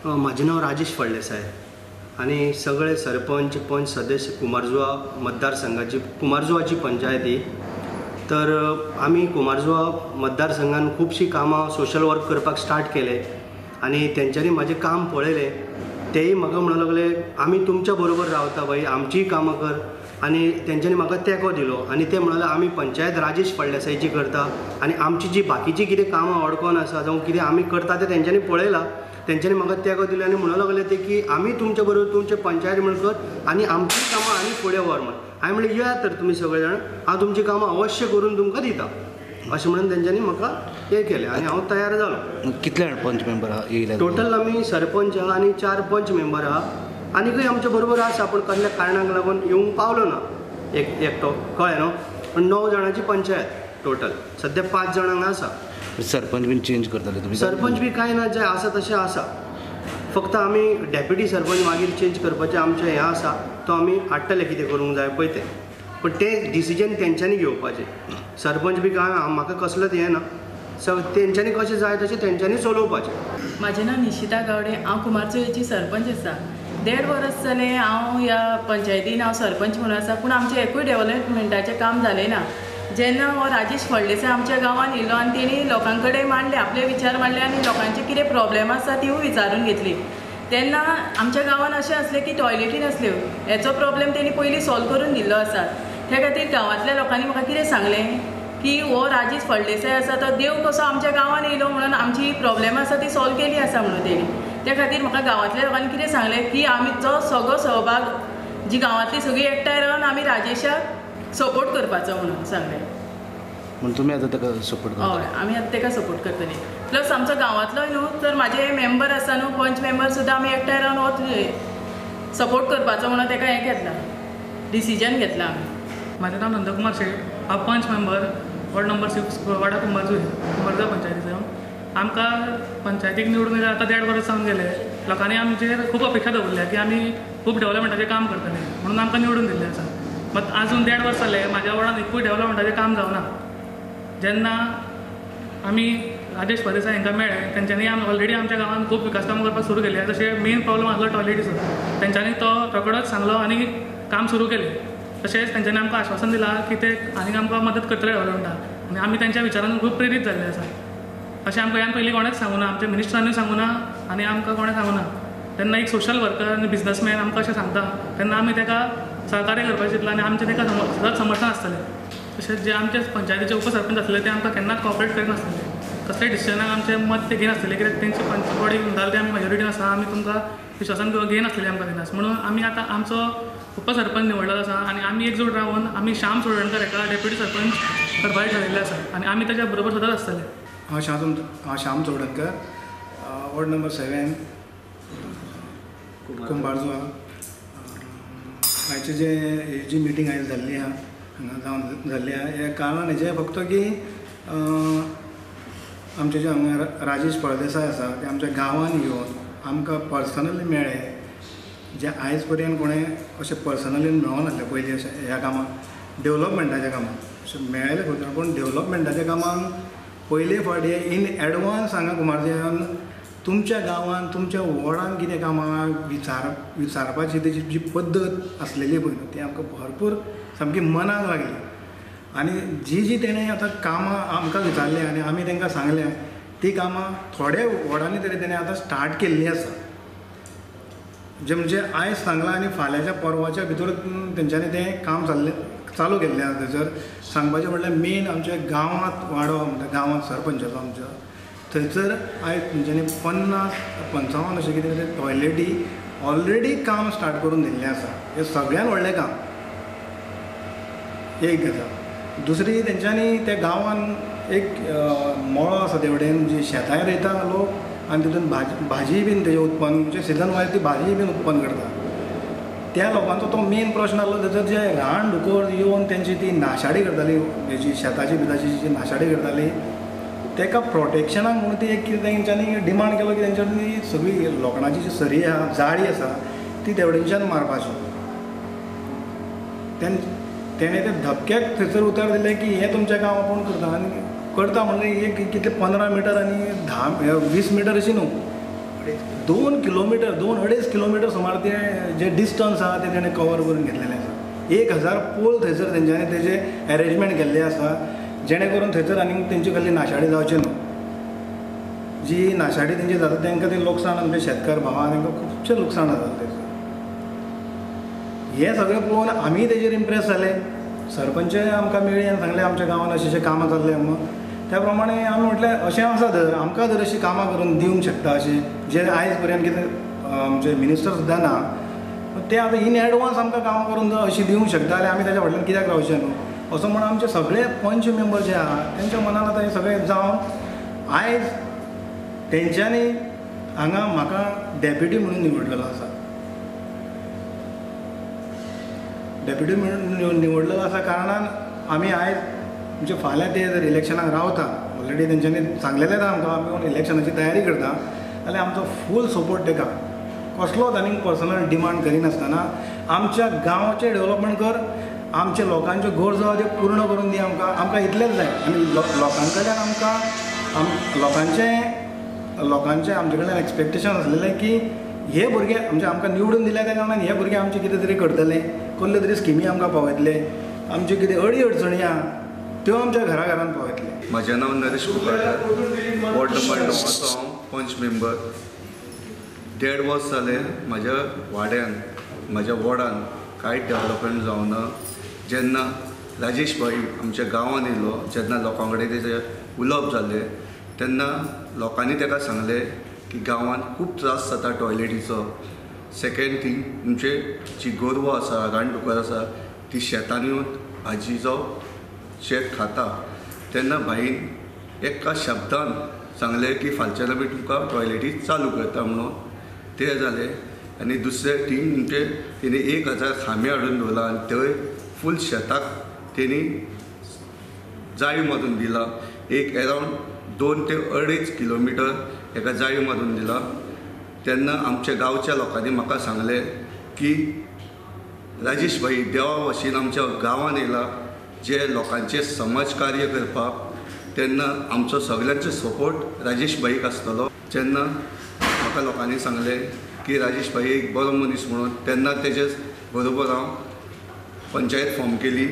म्हाजें नांव राजेश फळदेसाय आनी सगळे सरपंच पंच सदस्य कुमारजुवा मतदारसंघाची कुमारजुवाची पंचायती. तर आमी कुमारजुवा मतदारसंघान खुबशीं कामां सोशल वर्क करपाक स्टार्ट केले आनी तेंच्यांनी म्हाजें काम पळयलें. तेय म्हाका म्हणूंक लागले आमी तुमच्या बरोबर रावता भाई, आमचीय कामां कर. आनी तेंच्यांनी म्हाका तेंको दिलो आनी ते म्हणाले आमी पंचायत राजेश फळदेसायची करता आनी आमची जी बाकीची कितें कामां अडकोन आसा जावं कितें आमी करता तें तेंच्यांनी पळयलां. तेंच्यांनी म्हाका तेंको दिलो आनी म्हणूंक लागले ते की आमी तुमच्या बरोबर तुमचे पंचायत म्हण कर आनी आमचीं कामां आनी फुडें व्हर म्हण. हांवें म्हणलें येयात तर तुमी सगळे जाण, हांव तुमचीं कामां अवश्य करून तुमकां दिता अशें म्हणून तेंच्यांनी म्हाका हें केलें आनी हांव तयार जालो. कितले पंच मेंबर येयले? टोटल आमी सरपंच आहा आनी 4 पंच मेंबर आहा. आनीकय आमच्या बरोबर आसा पूण कसल्या कारणाक लागून येवंक पावलो ना एक एकटो, कळ्ळें न्हू. पूण 9 जाणांची पंचायत टोटल सद्या 5 जाणांक आसा. सरपंच बीन चेंज करतले तुमी? सरपंच बी कांय ना, जे आसा तशें आसा. फक्त आमी डेप्युटी सरपंच मागीर चेंज करपाचें आमचें हें आसा, तो आमी हाडटले कितें करूंक जाय पळय तें. पूण तें डिसिजन तेंच्यांनी घेवपाचें. सरपंच बी कांय म्हाका कसलेंच हें ना, तेंच्यांनी कशें जाय तशें तेंच्यांनी चलोवपाचें. म्हाजें नांव निशिता गावडे, हांव कुमारजुवेची सरपंच आसा. 1.5 वर्स जालें हांव ह्या पंचायतीन हांव सरपंच म्हणून आसा, पूण आमचें एकूय डेवलपमेंटाचें काम जालें ना. जेन्ना हो राजेश फळदेसाय आमच्या गांवांत येयलो आनी तेणी लोकां कडेन मांडले, आपले विचार मांडले आनी लोकांचे कितें प्रॉब्लेम आसा तिवूय विचारून घेतली. तेन्ना आमच्या गांवांत अशें आसलें की टॉयलेटी नासल्यो, हेचो प्रॉब्लेम तेणी पयलीं सॉल्व करून दिल्लो आसा. त्या खातीर गांवांतल्या लोकांनी म्हाका कितें सांगलें की हो राजेश फळदेसाय आसा तो देव कसो आमच्या गांवांत येयलो म्हणून आमची प्रॉब्लेम आसा ती सॉल्व केली आसा म्हणून तेणी. त्या खातीर म्हाका गांवांतल्या लोकांनी कितें सांगलें की आमचो सगळो सहभाग जी गांवांतली सगळी एकठांय रावन आमी राजेशाक सपोर्ट करपाचो म्हणून सांगलें. म्हण तुमी आतां ताका सपोर्ट करतले? हय, आमी आतां ताका सपोर्ट करतली. प्लस आमचो गांवांतलो न्हू तर म्हाजे मेंबर आसा न्हू, पंच मेंबर सुद्दां आमी एकठांय रावन हो सपोर्ट करपाचो म्हणून ताका हें घेतलां, डिसिजन घेतलां आमी. म्हाजें नांव नंदकुमार शेट, हांव पंच मेंबर वॉर्ड नंबर 6 वाडा कुंभारजुवे, कुंभारजुवा पंचायतीचो. आमकां पंचायतीक निवडून येयल्यार आतां 1.5 वर्स जावन गेले. लोकांनी आमचेर खूब अपेक्षा दवरल्या की आमी खूब डेवलपमेंटाचें काम करतले म्हणून आमकां निवडून दिल्लें आसा. मात आजून 1.5 वर्स जालें म्हाज्या वॉर्डान एकूय डेवलपमेंटाचें काम जावना. जेन्ना आमी राजेश फळदेसाय हांकां मेळ्ळे तेंच्यांनी ऑलरेडी आमच्या गांवांत खूब विकास कामां करपाक सुरू केली. तशें मेन प्रॉब्लम आसलो टॉयलेटीचो, तेंच्यांनी तो रोखडोच सांगलो आनी काम सुरू केलें. तशेंच तेंच्यांनी आमकां आश्वासन दिलां की ते आनीक आमकां मदत करतले डेवलपमेंटाक आनी आमी तेंच्या विचारान खूब प्रेरीत जाल्ले आसा. अशें आमकां ह्यान पयलीं कोणेंच सांगूना, आमच्या मिनिस्टरानूय सांगूना आनी आमकां कोणें सांगूना. तेन्ना एक सोशल वर्कर आनी बिजनसमॅन आमकां अशें सांगता तेन्ना आमी ताका सहकार्य करपाचें चिंतलां आनी आमचें ताका सदांच समर्थन आसतलें. तशेंच जे आमचे पंचायतीचे उपसरपंच आसले ते आमकां केन्नाच कॉपरेट करिनासलेले, कसल्याय डिसिजनाक आमचें मत ते घेनासलेले, कित्याक तेंची पंच बॉडी म्हणटाले ते आमी मेजॉरिटीन आसा, आमी तुमकां विश्वासान घेनासलेले आमकां केन्नाच. म्हणून आमी आतां आमचो उपसरपंच निवडलेलो आसा आनी आमी एकजूट रावन आमी श्याम चोडणकर हेका डेप्युटी सरपंच करपाचें ठरयल्लें आसा आनी आमी ताच्या बरोबर सदांच आसतले. हांव श्याम चोडणकर, वॉर्ड नंबर 7 कुंभारजुवा. आयचे जे जी मिटींग आयज जाल्ली आहा हांगा जावन जाल्ली आहा, हें कारण हेजें फक्त की आमचे जे हांगा राजेश फळदेसाय आसा ते आमच्या गांवांत येवन आमकां पर्सनली मेळ्ळे, जे आयज पर्यंत कोणें अशें पर्सनली मेळोनासलें पयलीं अशें ह्या कामाक, डेवलपमेंटाच्या कामाक अशें मेळ्ळें खंय, पूण डेवलपमेंटाच्या कामाक पयले फावटी इन एडवान्स हांगा कुंभारजुव्यान तुमच्या गांवांत तुमच्या वॉर्डान कितें कामां विचारपाची तेजी जी पद्दत आसलेली पळय न्हू ती आमकां भरपूर सामकी मनाक लागली. आनी जी जी तेणें आतां कामां आमकां विचारलें आनी आमी तांकां सांगलें ती कामां थोड्या वॉर्डांनी तरी तेणें आतां स्टार्ट केल्लीं आसा. जें म्हणजे आयज सांगलां आनी फाल्यांच्या परवाच्या भितर तेंच्यांनी तें काम चाललें चालू केल्लें आसा. थंयसर सांगपाचें म्हणल्यार मेन आमच्या गांवांत वाडो म्हणटा गांवांत सरपंचाचो आमच्या थंयसर आयज तेंच्यांनी 50-55 अशें कितें टॉयलेटी ऑलरेडी काम स्टार्ट करून दिल्लें आसा. हें सगळ्यान व्हडलें काम एक गजाल. दुसरी तेंच्यांनी त्या गांवांत एक मळो आसा तेवटेन जी शेतांय रोयता लोक आनी तितून भाजी बीन तेजें उत्पन्न म्हणजे सिजन वायज ती भाजी बीन उत्पन्न करता. त्या लोकांचो तो मेन प्रश्न आसलो थंयसर जे रान डुकर येवन तेंची ती नाशाडी करताली, हेजी शेताची बिताची जी नाशाडी करताली तेका प्रोटेक्शनाक म्हणून ती एक कितें तेंच्यांनी डिमांड केलो की तेंच्यांनी सगळी लोखणाची जी सरी आहा जाळी आसा ती तेवटेनच्यान मारपाची. तेणें ते धपक्याक थंयसर उतर दिलें की हें तुमचें काम आपूण करता आनी करता म्हणजे एक कितले 15 मिटर आनी 10-20 मिटर अशी न्हू, 2 किलोमिटर 2-2.5 किलोमिटर सुमार ते जे डिस्टन्स आहा ते तेणें कवर करून घेतलेलें आसा. 1000 पोल थंयसर तेंच्यांनी तेजे एरेंजमेंट केल्ले आसा जेणे करून थंयसर आनीक तेंचे कडली नाशाडी जावची न्हू. जी नाशाडी तेंची जाता तेंकां तें लुकसाण आमचे शेतकार भावां तेंकां खुबशें लुकसाण जाता तेचो. हें सगळें पळोवन आमीय तेजेर इम्प्रेस जाले. सरपंच आमकां मेळ्ळी आनी सांगलें आमच्या गांवांत अशें अशें कामां चल्लें म्हणून. त्या प्रमाणे आमी म्हटलें अशें आसा जर आमकां जर अशीं कामां करून दिवंक शकता अशें जे आयज पर्यंत कितें आमचे मिनिस्टर सुद्दां ना ते आतां इन एडवान्स आमकां कामां करून जर अशीं दिवंक शकता जाल्यार आमी ताच्या फाटल्यान कित्याक रावचें न्हू असो म्हणून आमचे सगळे पंच मेंबर जे आहा तेंच्या मनान आतां हें सगळें जावन आयज तेंच्यांनी हांगा म्हाका डेप्युटी म्हणून निवडलेलो आसा. डेप्युटी म्हणून निवडलेलो आसा कारणान आमी आयज म्हणजे फाल्यां ते जर इलेक्शनाक रावता ऑलरेडी तेंच्यांनी सांगलेलें आमकां आमी इलेक्शनाची तयारी करता जाल्यार आमचो फूल सपोर्ट तेका कसलोच आनीक पर्सनल डिमांड करिनासतना आमच्या गांवचें डेवलपमेंट कर, आमच्या लोकांच्यो गरजो आहा त्यो पूर्ण करून दी आमकां, आमकां इतलेंच जाय. आनी लोकां कडल्यान आमकां लोकांचें आमचे कडल्यान एक्सपेक्टेशन आसलेलें की हे भुरगे म्हणजे आमकां निवडून दिल्या त्या कारणान हे भुरगे आमचें कितें तरी करतले, कसल्यो तरी स्किमी आमकां पावयतले, आमच्यो कितें अडी अडचणी आहा त्यो आमच्या घरा घरान पावयतले. म्हजें नांव नरेश कुकाडकर, वॉर्ड नंबर 9चो हांव पंच मेंबर. 1.5 वर्स जालें म्हज्या वाड्यान म्हज्या वॉर्डान कांयच डेवलपमेंट जावना. जेन्ना राजेश भाई आमच्या गांवांत येयलो जेन्ना लोकां कडेन तेजें उलोवप जालें तेन्ना लोकांनी ताका सांगलें की गांवांत खूब त्रास जाता टॉयलेटीचो. सेकेंड थींग म्हणजे जी गोरवां आसा रानडुकर आसा ती शेतान येवन भाजी जावं शेत खाता तेन्ना भाईन एका शब्दान सांगलें की फालच्यान आमी तुमकां टॉयलेटी चालू करता म्हणून. तें जालें. आनी दुसरें थींग म्हणजे तेणी 1000 खांबे हाडून दवरला आनी थंय फूल शेताक तेणी जाळी मारून दिला. एक अरावंड 2 ते 2.5 किलोमिटर एका जाळी मारून दिला. तेन्ना आमच्या गांवच्या लोकांनी म्हाका सांगलें की राजेश भाई देवा भशेन आमच्या गांवांत येयला जे लोकांचें समाज कार्य करपाक तेन्ना आमचो सगळ्यांचो सपोर्ट राजेश भाईक आसतलो. जेन्ना म्हाका लोकांनी सांगलें की राजेश भाई एक बरो मनीस म्हणून तेन्ना तेजे बरोबर हांव पंचायत फॉर्म केली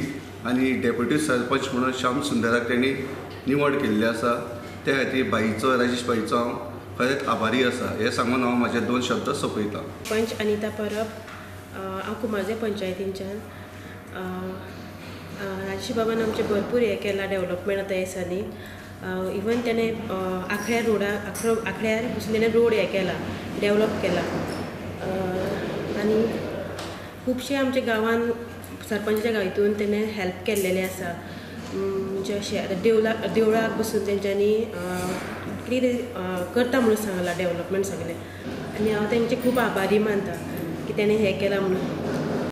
आनी डेप्युटी सरपंच म्हणून श्याम सुंदराक तेणी निवड केल्ली आसा. त्या खातीर भाईचो राजेश भाईचो हांव खरेंच आभारी आसा हें सांगून हांव म्हाजे 2 शब्द सोंपयतां. पंच अनिता परब, हांव कुमारजे पंचायतींच्यान. राजेश बाबान आमचें भरपूर हें केलां डेवलपमेंट आतां ह्या दिसांनी. इवन तेणें आखड्यार रोडा आखड्यार पसून तेणें रोड हें केला, डेवलप केला. आनी खुबशे आमच्या गांवान सरपंचाच्या हितून तेणें हेल्प केल्लेलें आसा. म्हणजे अशें आतां देवळाक बसून तेंच्यांनी कितें करता म्हणून सांगलां डेवलपमेंट सगळें. आनी हांव तेंचें खूब आभारी मानता की तेणें हें केलां म्हणून.